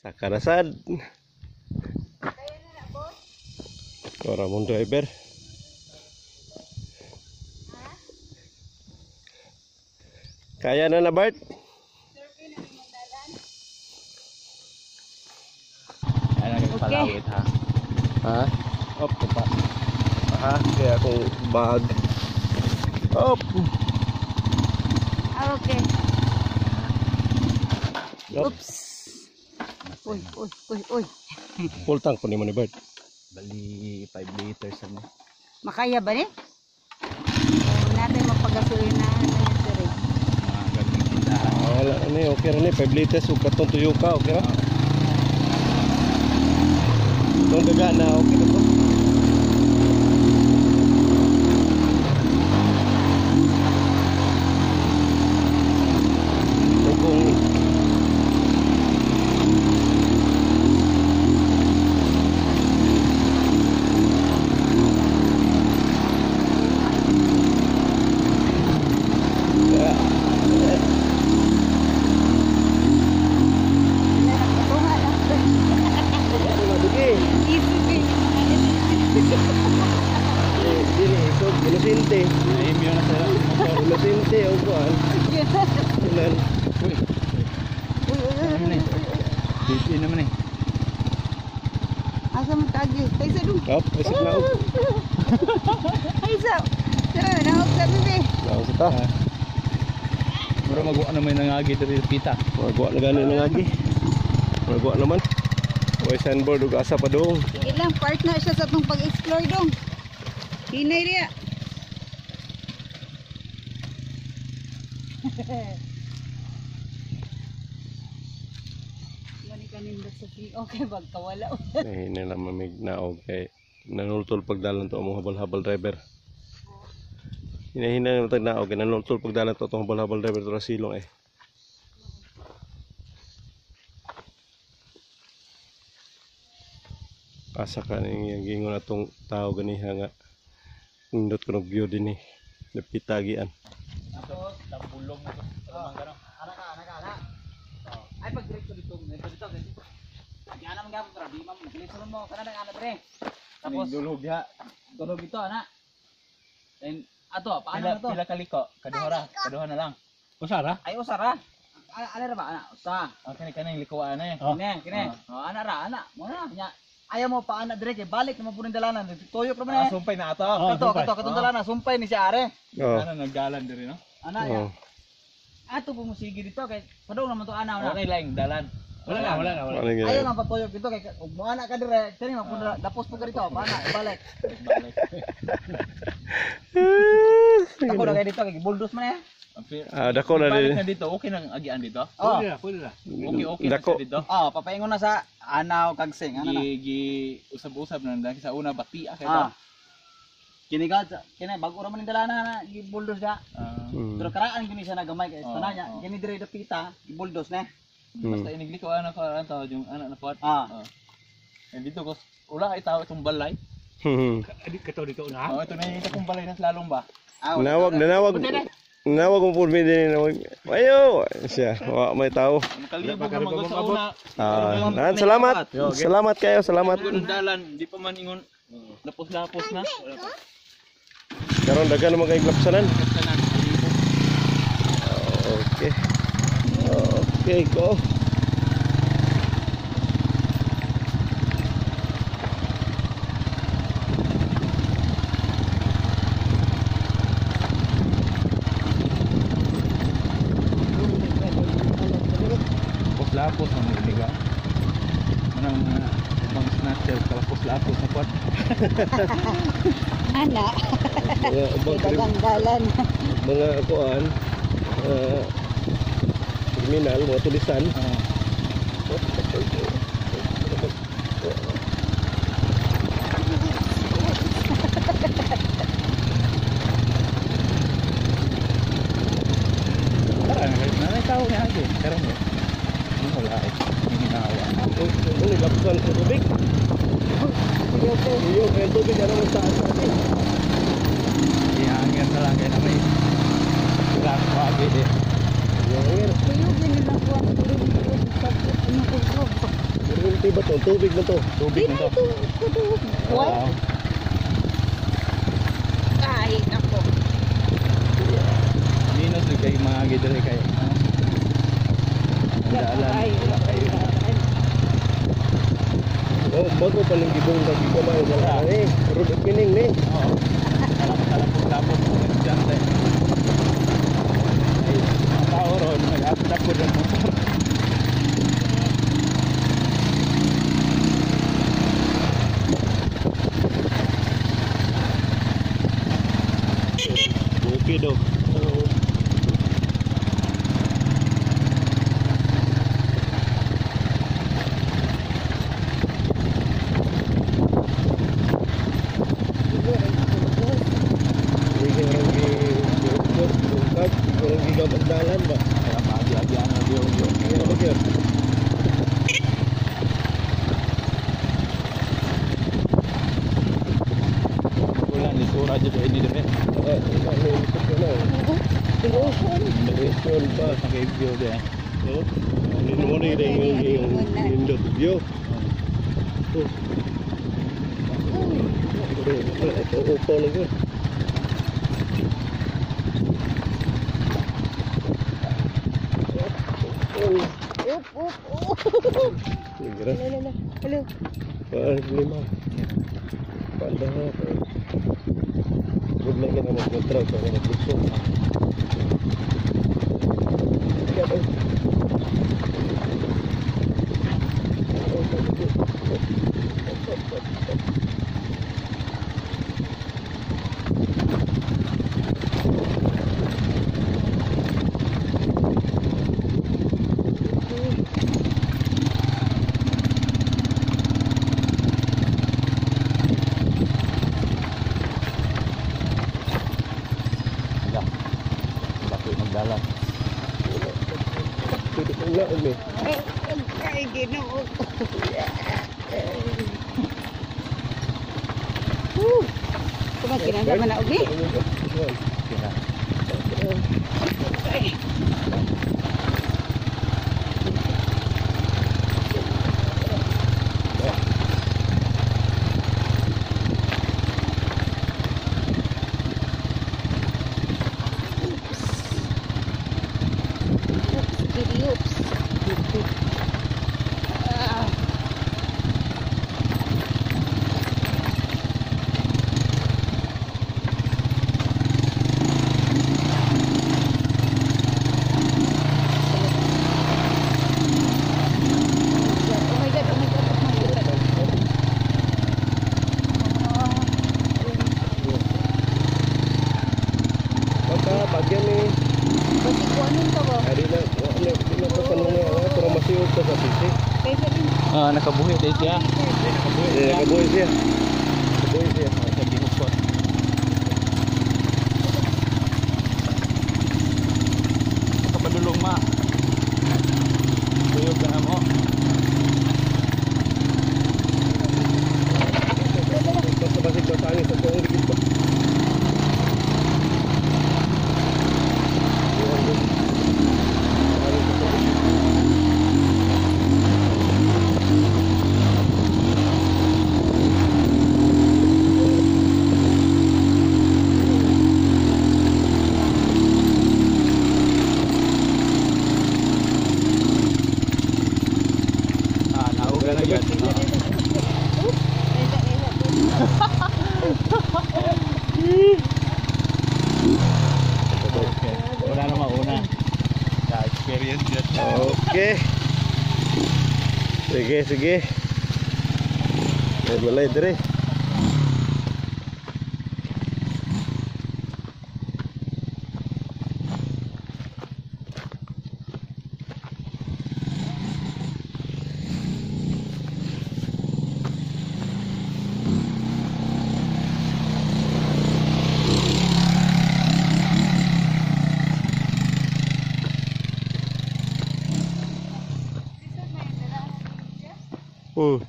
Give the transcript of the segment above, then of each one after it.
Sa karasad. Ora mong driver. Kaya na na, Bart? Okay. Ha? Ha? Op, pa. Ha? Kaya akong bag. Op. Okay. Op. Oops. Uy, uy, uy, uy. Full tank po ni mo ni Bart. Bali 5 liters ano. Makaya ba ni? Natin mapagasolina na yan, sir, eh. Mga gagawin tindahan. Ah, wala na ni, okay ra ni 5 liters ug katong tuyo ka, okay ra? Itong daga na okay na to. Kung Wala na, patunga lang. Madugi. Easy, eh. Dili, so inosente. Naimyo na sila. Inosente o kuan. Kunan. Uy, Uy, uy, uy, ano uy. eh. Dito naman eh. Asa mo tagi? Ay, sa dun. Op, isip na og. Ay, sa. Sir, nahog sa bibi. Naon sa ta. Mura maguwa na may nangagi diri pita. Magwa na gani nang agi. Magwa naman. Way signboard ug asa pa dong. Sige lang, part na siya sa itong pag-explore dong. Hinay riya. Mani kaninda sa si okay bagkawala. Eh, hinay lang mamig na okay. Nanultol pagdalan to among habal-habal driver. Hinay-hinay naman tag naog kay nanultol pagdalan to atong habal-habal driver to silong eh. Asa ka ning iyang gingon atong tao ganiha nga nindot kunog view dinhi. Napitagian. Tapos tambulong na to. Alamang gano. Ana ka, ana ka, ana. Oh. Ay pag diretso dito, dito dito, dito. Di ana man gapon di man maglisod mo kana nang ana dire. Tapos dulhog diha. tulog dito ana. Then ato, paano Pila na to? pila kaliko, kaduha ra, kaduha na lang. Usa ra? Ay usa ra. Ana ana ra ba ana? Usa. Ah, kani kaning likuan eh. Kine, kine. Oh, ana ra, ana. Mo na. Nya. Ayaw mo pa ana dire kay balik naman po ng dalanan. Tuyok ra man Ah, eh. sumpay na ato. Kato, kato, katong dalanan, sumpay ni siya are. Oh. Ano nagdalan diri no? Ana ya. Oh. Ato po mo sige dito kay padung naman to ana Wala na. na laing dalan. Wala na, wala na, wala. Ano Ayaw gyud? lang patuyok dito kay ug mo ana ka dire, kani man po dapos po ka dito, paana balik. Balik. Ako na kay dito kay buldos man eh. Ah, dako na Balik din. na dito, okay nang agian dito? Oh. Okay, okay na Dako. siya dito. Oh, papaingon na sa Anaw Kagsing, ano na. Gi gi usab-usab na dahil sa una bati kay Ah. Kini ga kini bago ra man ning dala na gibuldos siya. Ah, Pero karaan gini siya nagamay kay Oh, tanan niya. oh. Kini dire dapita, gibuldos na. Basta inigliko ana ko ang tawag yung anak na pot. Ah. Oh. Eh, dito ko wala ay tao itong balay. Hmm. Oh, ito na yung itong balay na lalong ba? Ah, wala. Nawag, nanawag. Nawag mo pulmi din nawag. Ayo, siya, wa may tao. Makalibog na magod sa una. Ah, salamat. Salamat kayo, salamat. Ingon dalan, di pa man ingon lapos-lapos na. Wala pa. Karon daghan naman kay klapsanan. Tanan, kalibog. Okay. Okay, go. Lapos-lapos na mo ba? Manang mga ibang snatcher kalapos-lapos na pot. Ana, Mga ubang dagang dalan. mga kuan, kriminal, mga tulisan. Ah. Tara, nanay tao niya agi. Karon mo. Ano wala eh. Hinawa. Ano, lapsan sa tubig? Iyo, kaya tubig, ano mo sa atin? Ihangin na lang kaya na may wala ko agi eh. Yung Kuyugin nila ko ang tulog sa ano ko. Di ba to? Tubig na to. Tubig Di na na to. ito. Kudu. What? Oo. Ay, nako. Minus yung kay mga gidre kay. Ano? Ang daalan. Ay, Wala kayo. Oh, bago pa ning gibong lagi ko man wala eh. Road opening ni. Oo. Kalapos-lapos mo estudyante. Ay, ang tao ron, nag-atap ko ng motor. Bukid oh. Oo. Hindi ka rin gi-bukod, bungkag, hindi ka rin gigabandalan ba? Kaya maagi-agian na yung Kaya ba yun? Ulan, lisura dyan sa ini dire. Ah, ano yung ito na? Ocean. Ocean pa. Naka-view dire. No? Ano mo na yung nindot view? Oh. Ito, upo na yun. Oh, Up, up, up. Sige. Hello, hello, hello. Ah, problema. Panda ha. Good na ka na mag-control sa mga gusto. Kaya ba? Wala. Wala ko yung magdala. Pwede kang laom eh. Ay, ay, Ginoo. Woo. Kumakinang naman na ubi. Okay na. Ay. Oops, giddy oops. Ah. Oh my God, oh my God, oh my God. Baka, bagyan eh. Basi ko anong to ba? Ari na, wala di na ko tanong nga, ah, pero masiod ka sa sisi. Kaysa din. Ah, nakabuhi din siya. Nakabuhi Eh, siya. nakabuhi siya. Nakabuhi siya. Ah, sa gihukot. Kapadulong ma. Tuyog ka na mo. Basta basig basangin sa tuong ligid ba? Iwan doon. Basangin sa tuong ligid. Ah, nauga na yan. Ah. Kaysa, kaysa. Okay. Wala na mauna. Na-experience yun. Okay. Sige, sige. May balay dire. Oh.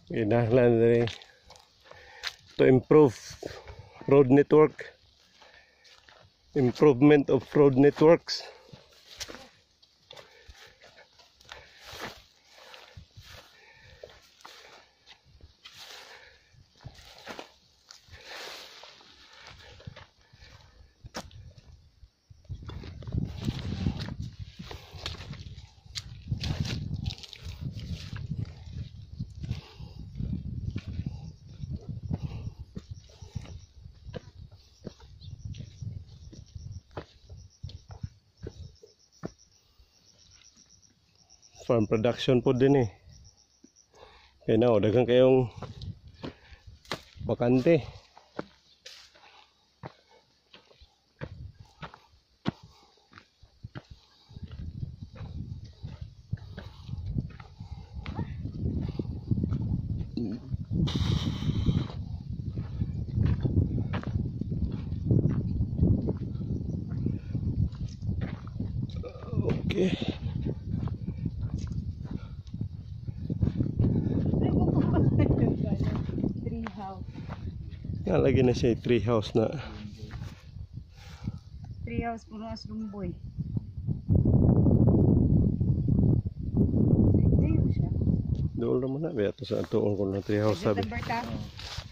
Kinahanglan diri to improve road network. Improvement of road networks. Farm production po din eh. Kaya na, oh, daghan kayong bakante. Okay. Tree house. Nga lagi na siya tree house na. Tree house puno as lumboy. Ay, tayo siya. Doon naman na. Beto sa tuong ko na tree house sabi. Sa Berta.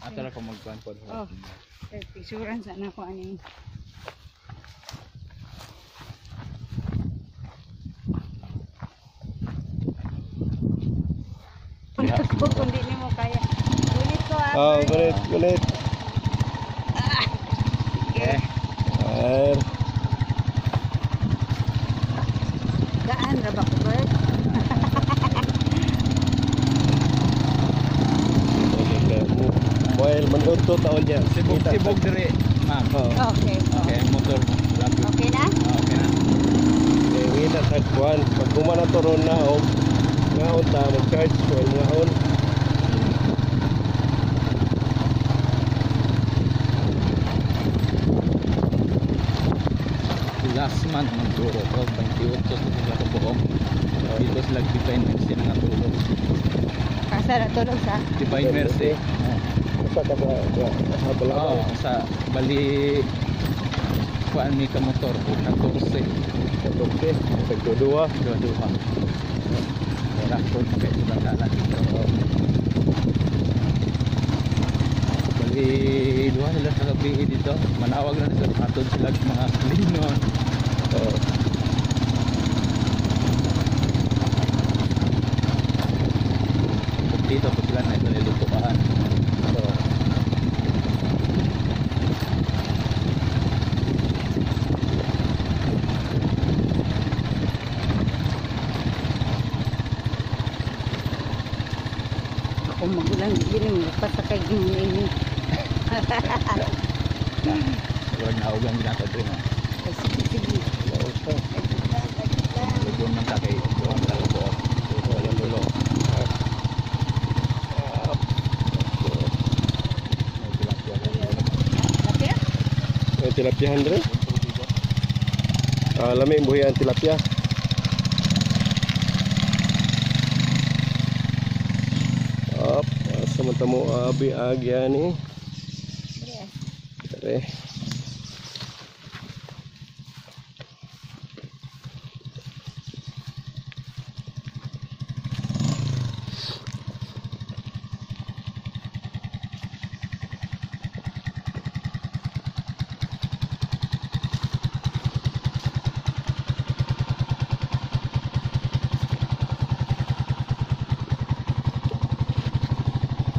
Ato ra ko magkuan pod. Oh. Eh, picturean sa na ko ani. Ako kung di nimo kaya. Ulit ko ah. Oh, kulit, kulit. Okay. Ayan. Gaan ra ba ko, Bert? Okay, well, manood to taon niya. Sibog sibog diri, ma'am. Oo. Okay. Okay, ang motor mo. Lapit. Okay na? Ah, okay na. Okay, ngita tagkuan. Pag kumana to ron na og ngaon ta mag-charge well ngaon. Last month magduro ko 28 sa sila ko buok. Dito sila Divine Mercy na natulog. Kasa na tulog sa. Divine Mercy. Usa ka ba sa Oo, balabal? sa bali kuan mi ka motor ko 14. 14, tagdudua. Dua-dua. Wala ko kay sila dalan dito. Bali duha sila sa gabi dito. Manawag na sila atod sila mga linon. Oo. Dito po sila na ito nilutuan. Oo. Ako magulang gini mo pasakay gini ini. Murag naugang ginatod rin. Oh. Ay, sige sige. Nausa. Ay, lang, ay, lang. Lugon man ta kay duha man ta buok. Walang tulo. May tilapia ka. Lapia? May tilapia Andre? Ah, lami ang buhi ang tilapia. Up, asa man ta mo abi agya ni. Dere.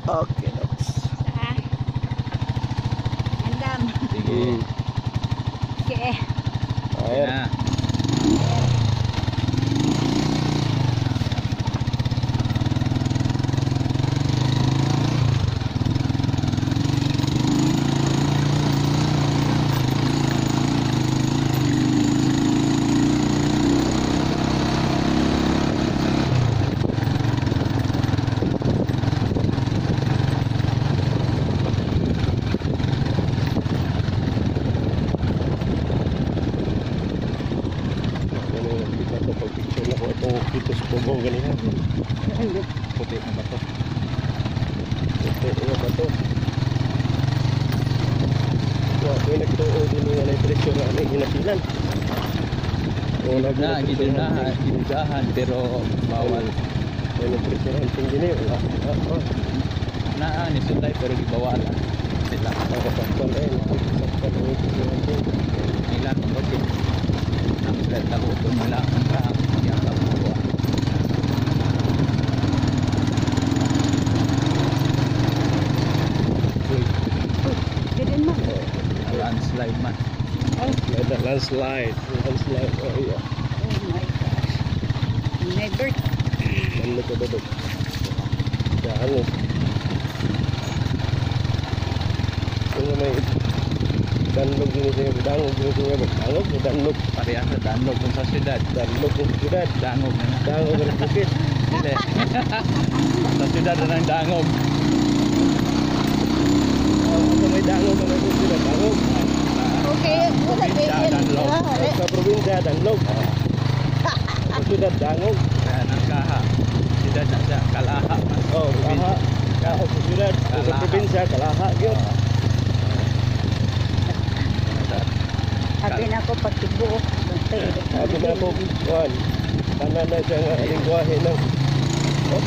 Okay, next. Sa. Andam. Sige. Okay. Ayan. Na. Ano yung kita ko pag picture na ko itong dito sa Bogo ganina. Puti na ba to? Dako nga bato. Wa ko nagtuo din nga na pressure ani ginapilan. Wala Na gidudahan, gidudahan pero bawal. Wala pressure hunting din eh. Wala. Wala. Naa ni sutay pero gibawalan sila. Nakasakpan eh. Nakasakpan ang pressure hunting. Nila okay. Ang sila takuton nila ang ka yakap ko. Uy, Dili man. Landslide man. Ay, may landslide. Landslide. Oh yeah. oh my gosh. Never. Ano ko ba ba? Daan eh. Kung may danlog din siya, dangog din siya, dangog, danlog, Parehas sa danlog kung sa syudad. Danlog ng syudad, Dangog na na. Dangog ng bukid. Dili. Sa syudad na ng dangog. Sa may dangog ang may syudad, dangog. Okay, wala Probinsya, kay danlog. Sa probinsya, danlog. Sa syudad, dangog. Kaya nang kaha. Syudad na siya. Kalaha. Oh, kaha. Kaha sa syudad. Sa Kalaha. probinsya, kalaha. Yun. Sabi na ako pagtibuok. Sabi na ako, Juan, tanan na siya nga lingwahe ng. Oh,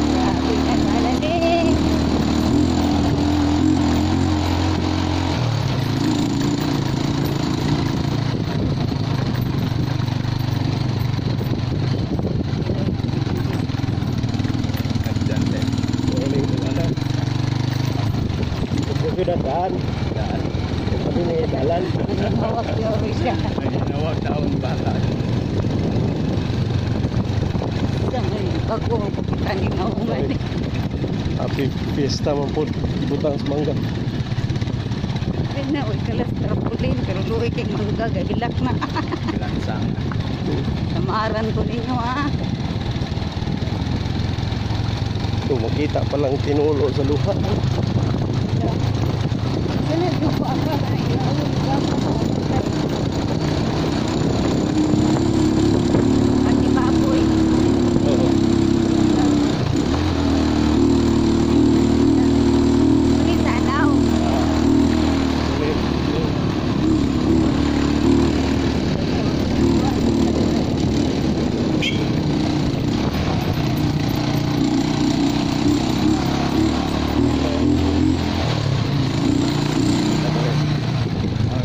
Grabe na malamig. Aksidente. Wala yung dalanan. Sa syudad, daan. Daan. Sabi ni dalan. Hawak yung siya. Ay, nawag taon bata. Sa may bago ko kaning nauman. Happy fiesta man po. Butang sa mangga. Sabi na, uy, kalas tarpaulin, pero luwi kay mangga, gahilak na. Lansang. Samaran ko ninyo, ah. Ito, makita palang tinulo sa luha. Ganun, yung baka na ilaw, Ati baboy. Oo. Muli sanaw.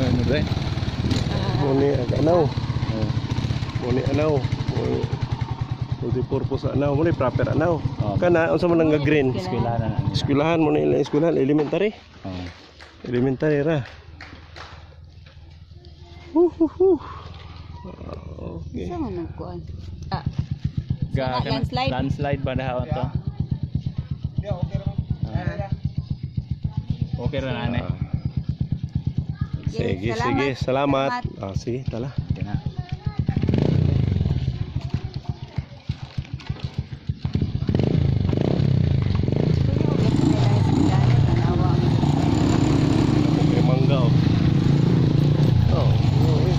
Ano ba? Muni ang anaw. Muni anaw. Muni multi-purpose anaw. Muni proper anaw. Oh. Kana unsa man ang green? Eskwelahan na nila. Eskwelahan mo na ilang eskwelahan, elementary. Oo. Elementary ra. Huhuhu. Okay. Saan man nagkuhan? Ah, Ga, Sana landslide? Landslide ba na to? Okay ra na eh. Sige, sige. Salamat. Ah, sige, tala. Okay na. May mangga oh. Oh, oh, eh.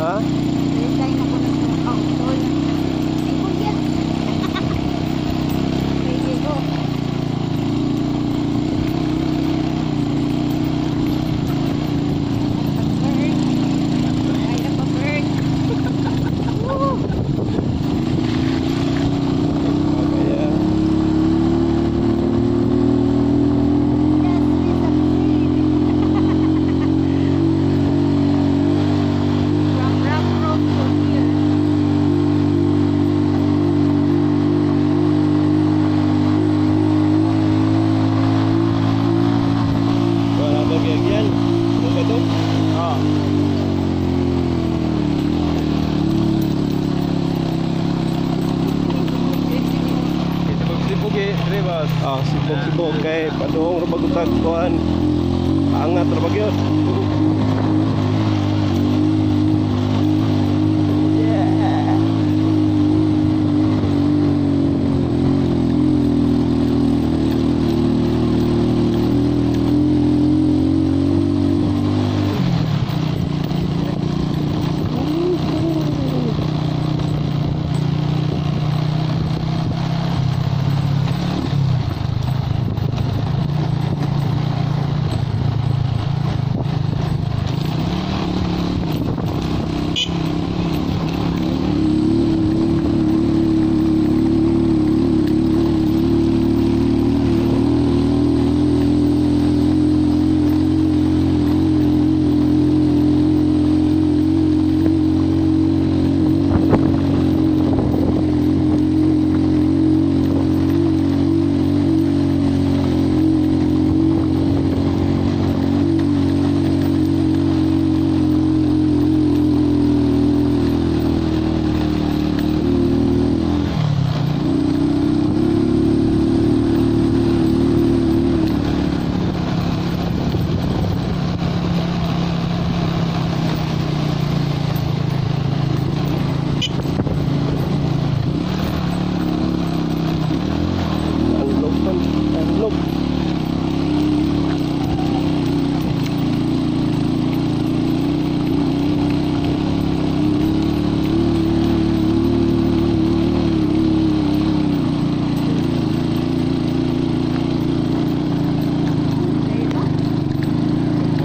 Ha? Dire ba? Ah, sibog-sibog kay padung ra bagutag kuan. Angat ra bagyo. Yeah. Unlock man, unlock.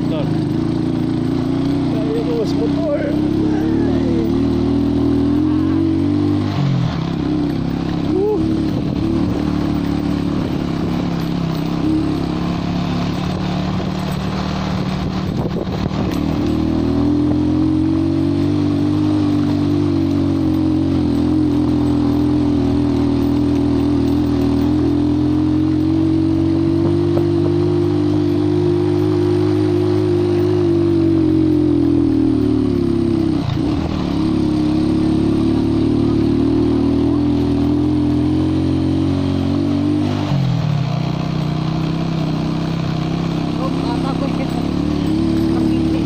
Motor. Ay, mas motor. Ay. Woo. Oh, baka ko siya. Pag-ibig.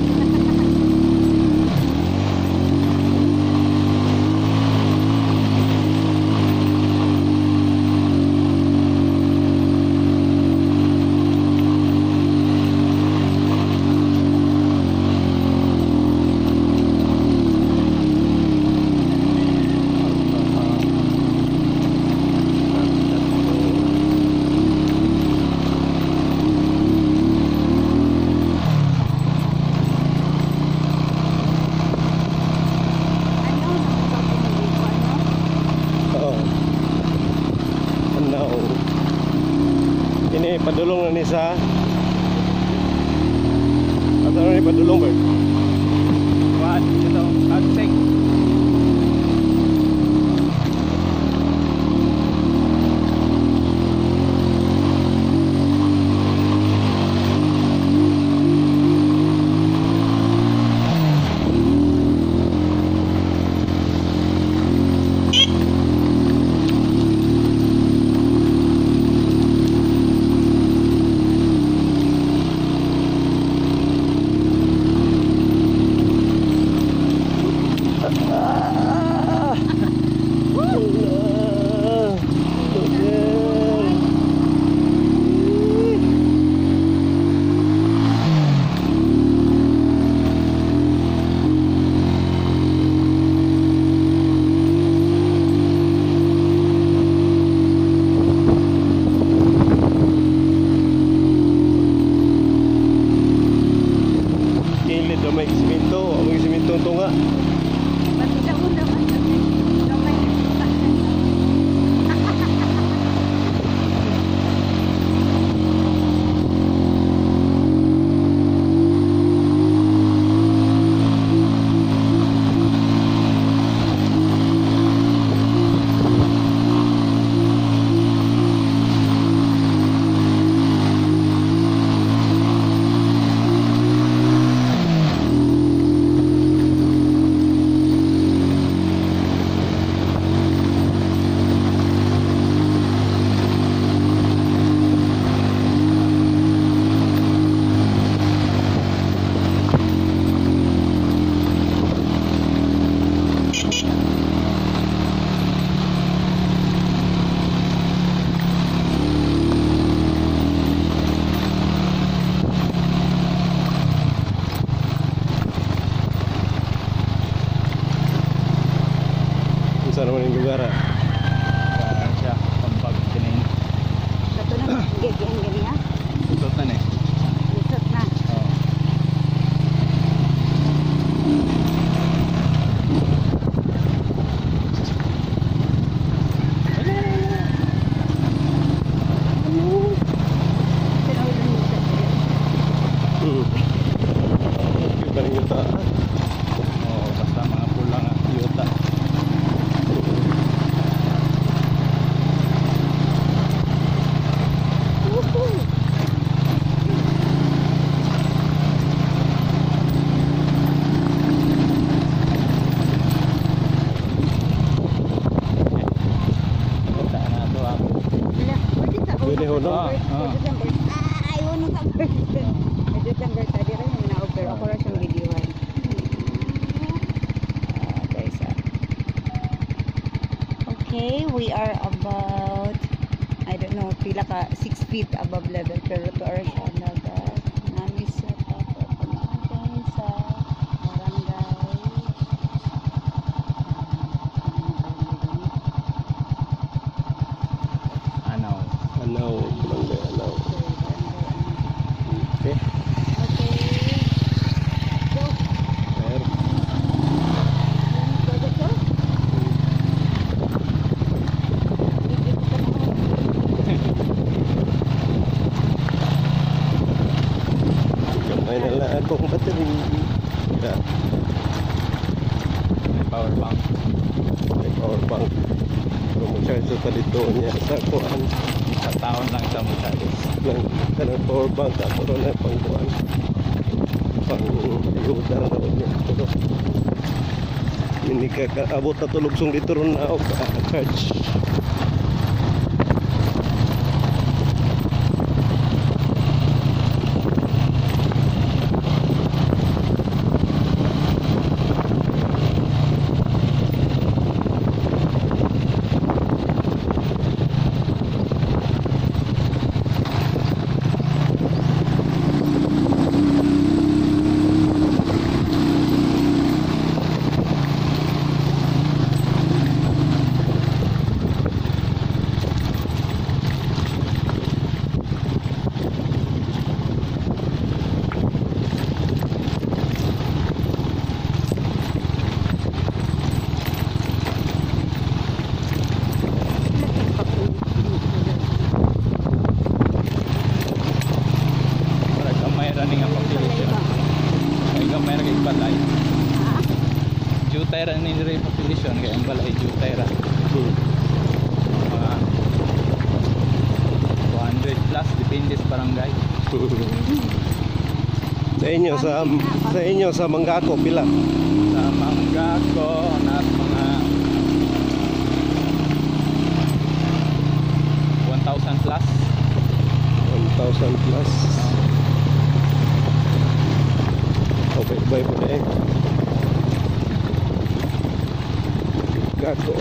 Ano, nakapag-ibig ko, ano? Oo. Ano? Ini padulong na ni sa. Ato na ni padulong ba? Kuan, ito agsik. hunong. Ah. December. Ah, ayaw nung sa first. December ta di rin na pero ako ra siyang videoan. Ah, guys. Ah. Okay, we are about, I don't know, pila ka 6 feet above level pero to our siya dagat. Nami sa top of the mountain sa barangay. Ano? Anaw, barangay Anaw. Okay. Okay. Go. Sir. Go, go, go. Video ko na. Gamay na lang akong battery. Yeah. May power bank. May power bank. Pero mo charge sa dito niya sa kuan. Sa taon lang sa mo charge. Lang kanang power bank ako ron na pang kuan. Pang ayuda na niya. Pero hindi ka kaabot na tulog sung dito ron na og charge. Para gamay ra ni nga population. Ay gamay ra kay balay. Jutay ra ni diri population kay ang balay jutay ra. Mga 200 plus depende sa barangay. Sa inyo sa Manggako pila? Sa Manggako nas mga 1,000 plus. 1,000 plus. Okay, bye po na eh. Gako.